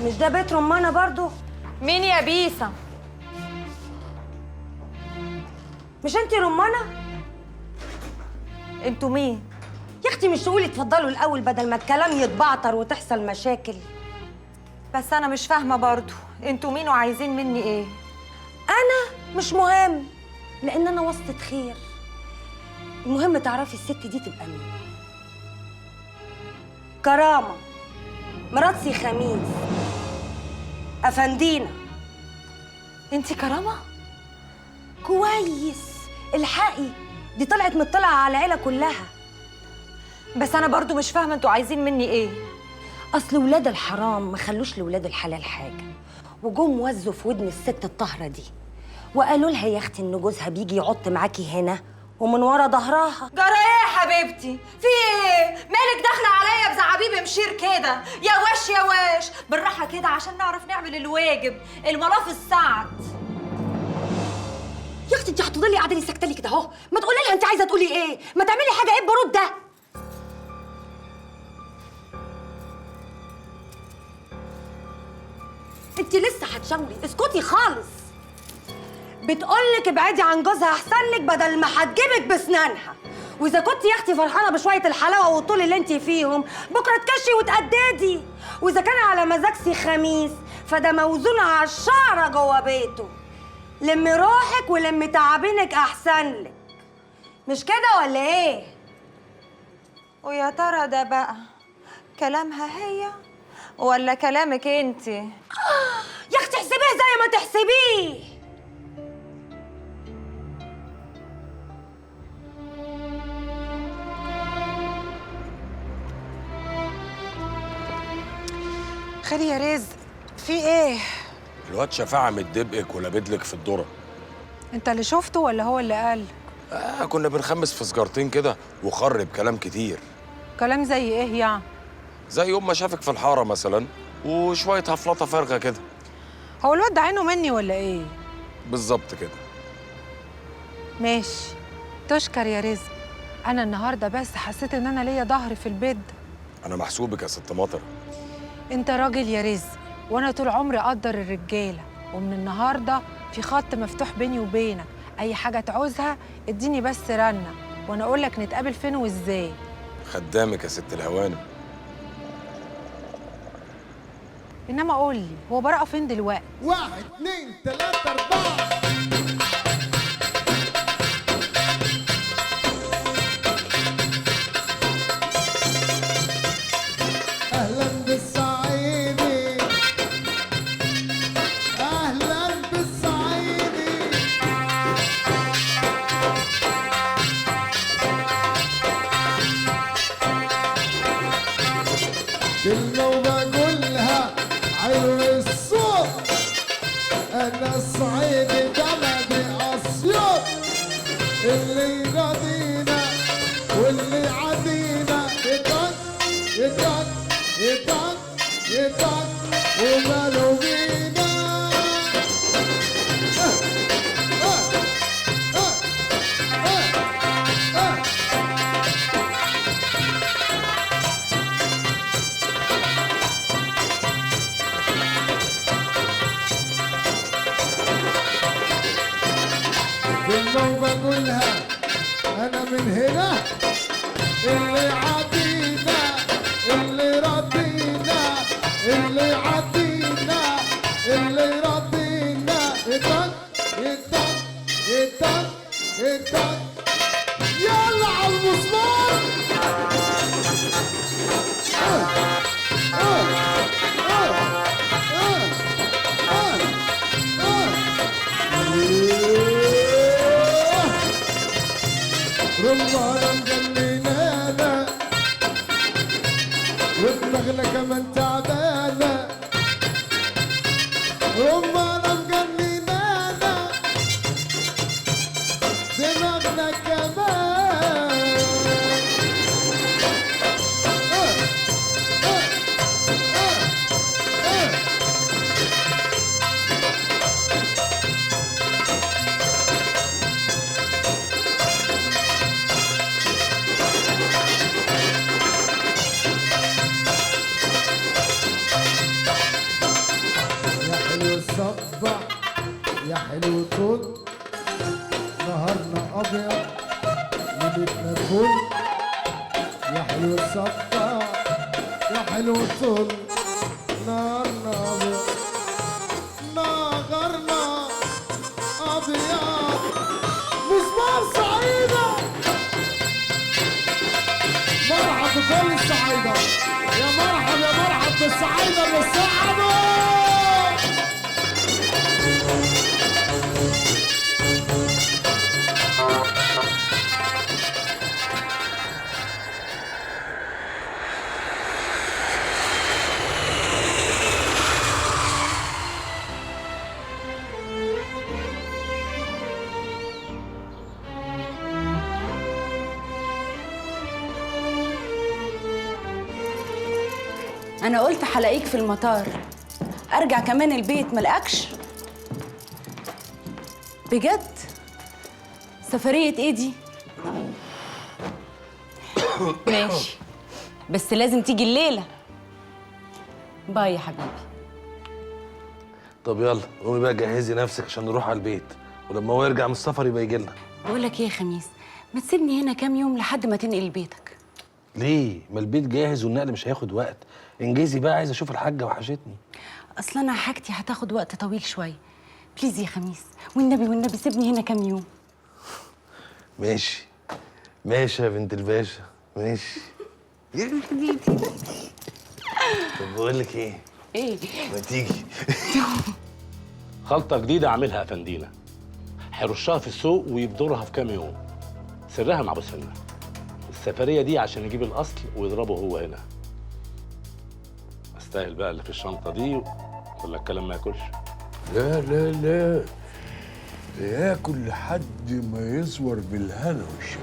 مش ده بيت رمانة برضو؟ مين يا بيسا؟ مش انتي رمانة؟ انتوا مين؟ يا اختي مش تقولي اتفضلوا الاول بدل ما الكلام يتبعتر وتحصل مشاكل. بس انا مش فاهمة برضو، انتوا مين وعايزين مني ايه؟ انا مش مهم، لان انا واسطة خير. المهم تعرفي الست دي تبقى مين. كرامة مرات سي خميس أفندينا. انتي كرامة؟ كويس، الحقي دي طلعت مطلعة على العيلة كلها. بس أنا برضو مش فاهمة انتوا عايزين مني إيه؟ أصل ولاد الحرام ما خلوش لولاد الحلال حاجة، وجم وزوا في ودن الست الطاهرة دي وقالوا لها يا أختي إن جوزها بيجي يعط معاكي هنا ومن ورا ظهرها. جرى ايه يا حبيبتي؟ في ايه؟ مالك داخله عليا بزعابيب مشير كده؟ يا واش يا واش، بالراحة كده عشان نعرف نعمل الواجب، الملاف السعد. يا اختي انت هتفضلي قاعدة لي ساكته لي كده اهو، ما تقولي لها انت عايزه تقولي ايه؟ ما تعملي حاجة، ايه البرود ده؟ انت لسه هتشاوري، اسكتي خالص. بتقولك ابعدي عن جوزها احسن لك بدل ما هتجيبك بسنانها. واذا كنت يا اختي فرحانة بشوية الحلاوة والطول اللي انت فيهم، بكره تكشي وتقددي. واذا كان على مزاج سي خميس فده موزون على الشعرة جوه بيته. لمي روحك ولمي تعابينك احسن لك، مش كده ولا ايه؟ ويا ترى ده بقى كلامها هي ولا كلامك انت؟ يا اختي احسبيه زي ما تحسبيه. خير يا رزق، في ايه؟ الواد شفاعة متدبقك ولابدلك في الذرة. انت اللي شفته ولا هو اللي قال؟ كنا بنخمس في سجارتين كده وخرب كلام كتير. كلام زي ايه يعني؟ زي يوم ما شافك في الحارة مثلا وشوية هفلطة فارغة كده. هو الواد ده عينه مني ولا ايه؟ بالظبط كده. ماشي، تشكر يا رزق. أنا النهارده بس حسيت إن أنا ليا ظهر في البيت. أنا محسوبك يا ست مطر. أنت راجل يا رزق، وأنا طول عمري أقدر الرجالة، ومن النهارده في خط مفتوح بيني وبينك، أي حاجة تعوزها اديني بس رنة وأنا أقول لك نتقابل فين وإزاي. خدامك يا ست الهوانم. إنما قول لي، هو براءة فين دلوقتي؟ 1 2 3 4. أهلاً بالصعيدي، أهلاً بالصعيدي. كلمة وبقولها علو الصوت، أنا الصعيدي بلدي أسيوط، اللي يراضينا واللي عادينا يطق يطق يطق يطق وماله بينا. آه آه آه آه. كلمة وبقولها أنا من هنا، اللي عادينا اللي راضينا اللي عادينا اللي راضينا يطق يطق يطق يطق. يلا على المسمار. آه آه آه آه آه آه. رمانة مجننانا ودماغنا كمان تعبانة، رمانة مجننانا دماغنا كمان. آه آه آه آه. صبح يا حلو طول، نهارنا ابيض ليلتنا فل. يا حلو صبح يا حلو طول، نهارنا ابيض نهارنا ابيض. مسمار سعيدة، مرحب بكل السعيدة، يا مرحب يا مرحب بالسعيده اللي صعدوا. أنا قلت هلاقيك في المطار، أرجع كمان البيت ملقاكش؟ بجد؟ سفرية إيه دي؟ ماشي، بس لازم تيجي الليلة. باي يا حبيبي. طب يلا قومي بقى جهزي نفسك عشان نروح على البيت، ولما هو يرجع من السفر يبقى يجي لنا. بقول لك إيه يا خميس، ما تسيبني هنا كام يوم لحد ما تنقل بيتك. ليه؟ ما البيت جاهز والنقل مش هياخد وقت. انجزي بقى، عايز اشوف الحاجة وحشتني. اصل انا حاجتي هتاخد وقت طويل شوية. please يا خميس، والنبي والنبي سيبني هنا كام يوم. ماشي ماشي يا بنت الباشا، ماشي يا حبيبتي. طب بقول لك ايه؟ ايه؟ ما تيجي. خلطه جديدة عاملها افندينا، هيرشها في السوق ويبدرها في كام يوم. سرها مع ابو سنة. السفرية دي عشان يجيب الأصل ويضربه هو هنا. استاهل بقى اللي في الشنطة دي ولا الكلام ما ياكلش؟ لا لا لا، ده ياكل لحد ما يزور بالهنا والشفا.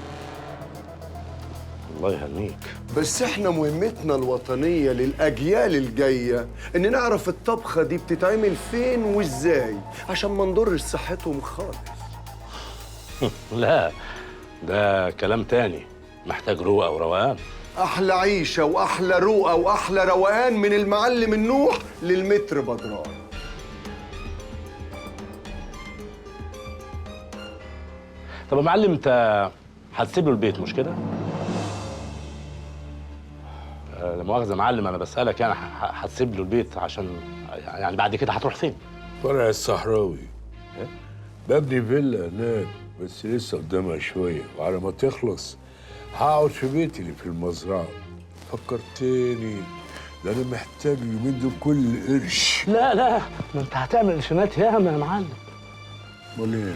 الله يهنيك. بس احنا مهمتنا الوطنية للأجيال الجاية إن نعرف الطبخة دي بتتعمل فين وإزاي عشان ما نضرش صحتهم خالص. لا ده كلام تاني، محتاج روقه وروقان. احلى عيشه واحلى روقه واحلى روقان من المعلم النوح للمتر بدران. طب يا معلم انت هتسيب له البيت مش كده؟ لا مؤاخذة يا معلم، انا بسالك يعني هتسيب له البيت عشان يعني بعد كده هتروح فين؟ فرع الصحراوي. إيه؟ ببني فيلا هناك بس لسه قدامها شوية، وعلى ما تخلص هقعد في بيتي اللي في المزرعة. فكرتني، ده أنا محتاج اليومين دول كل قرش. لا لا، ما أنت هتعمل قرشينات ياما يا معلم. أمال إيه؟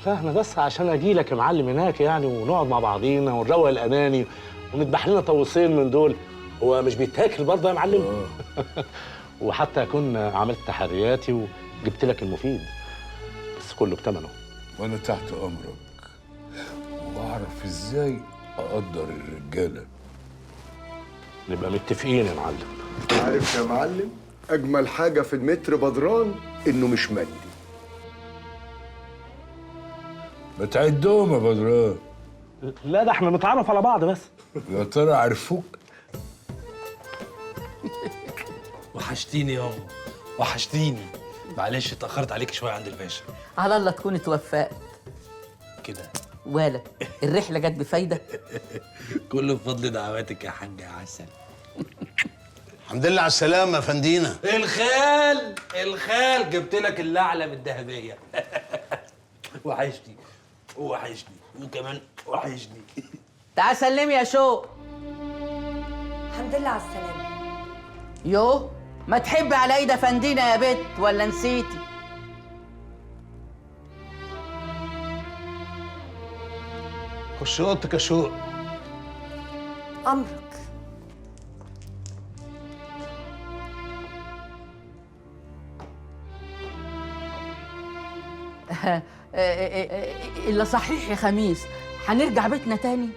لا أنا بس عشان أجي لك يا معلم هناك يعني، ونقعد مع بعضينا ونروق الأناني ونذبح لنا طاووسين من دول. هو مش بيتاكل برضه يا معلم؟ وحتى أكون عملت تحرياتي وجبت لك المفيد، بس كله بثمنه. وأنا تحت أمرك، وأعرف إزاي أقدر الرجالة. نبقى متفقين يا معلم. عارف يا معلم، أجمل حاجة في المتر بدران إنه مش مادي. ما تعدهم يا بدران. لا ده احنا نتعرف على بعض بس. يا ترى عرفوك؟ وحشتيني ياما، وحشتيني. معلش اتأخرت عليك شوية عند الباشا. على الله تكون اتوفقت كده. ولا الرحلة جت بفايدة؟ كله بفضل دعواتك يا حاج يا عسل. الحمد لله على السلامة يا فندينا. الخال الخال، جبت لك اللعلم الذهبية. وحشتني وحشتني وكمان وحشتني. تعال سلمي يا شوق. الحمد لله على السلامة. يوه، ما تحب على ايد فندينا يا بت ولا نسيتي؟ خش اوضتك يا شوق. امرك. الا صحيح يا خميس، هنرجع بيتنا تاني؟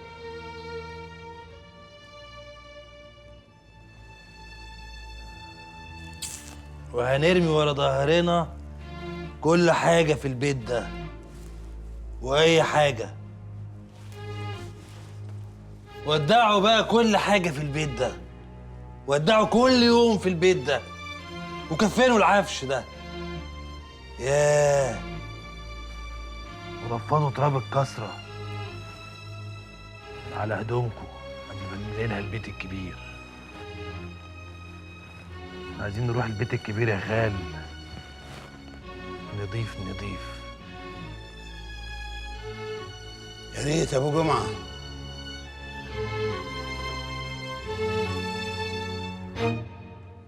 وهنرمي ورا ظهرنا كل حاجة في البيت ده وأي حاجة. ودعوا بقى كل حاجة في البيت ده، ودعوا كل يوم في البيت ده، وكفنوا العفش ده. ياه، ورفضوا تراب الكسرة على هدومكم قبل ما ننقلها البيت الكبير. عايزين نروح البيت الكبير يا خال، نضيف نضيف. يا ريت يا ابو جمعه.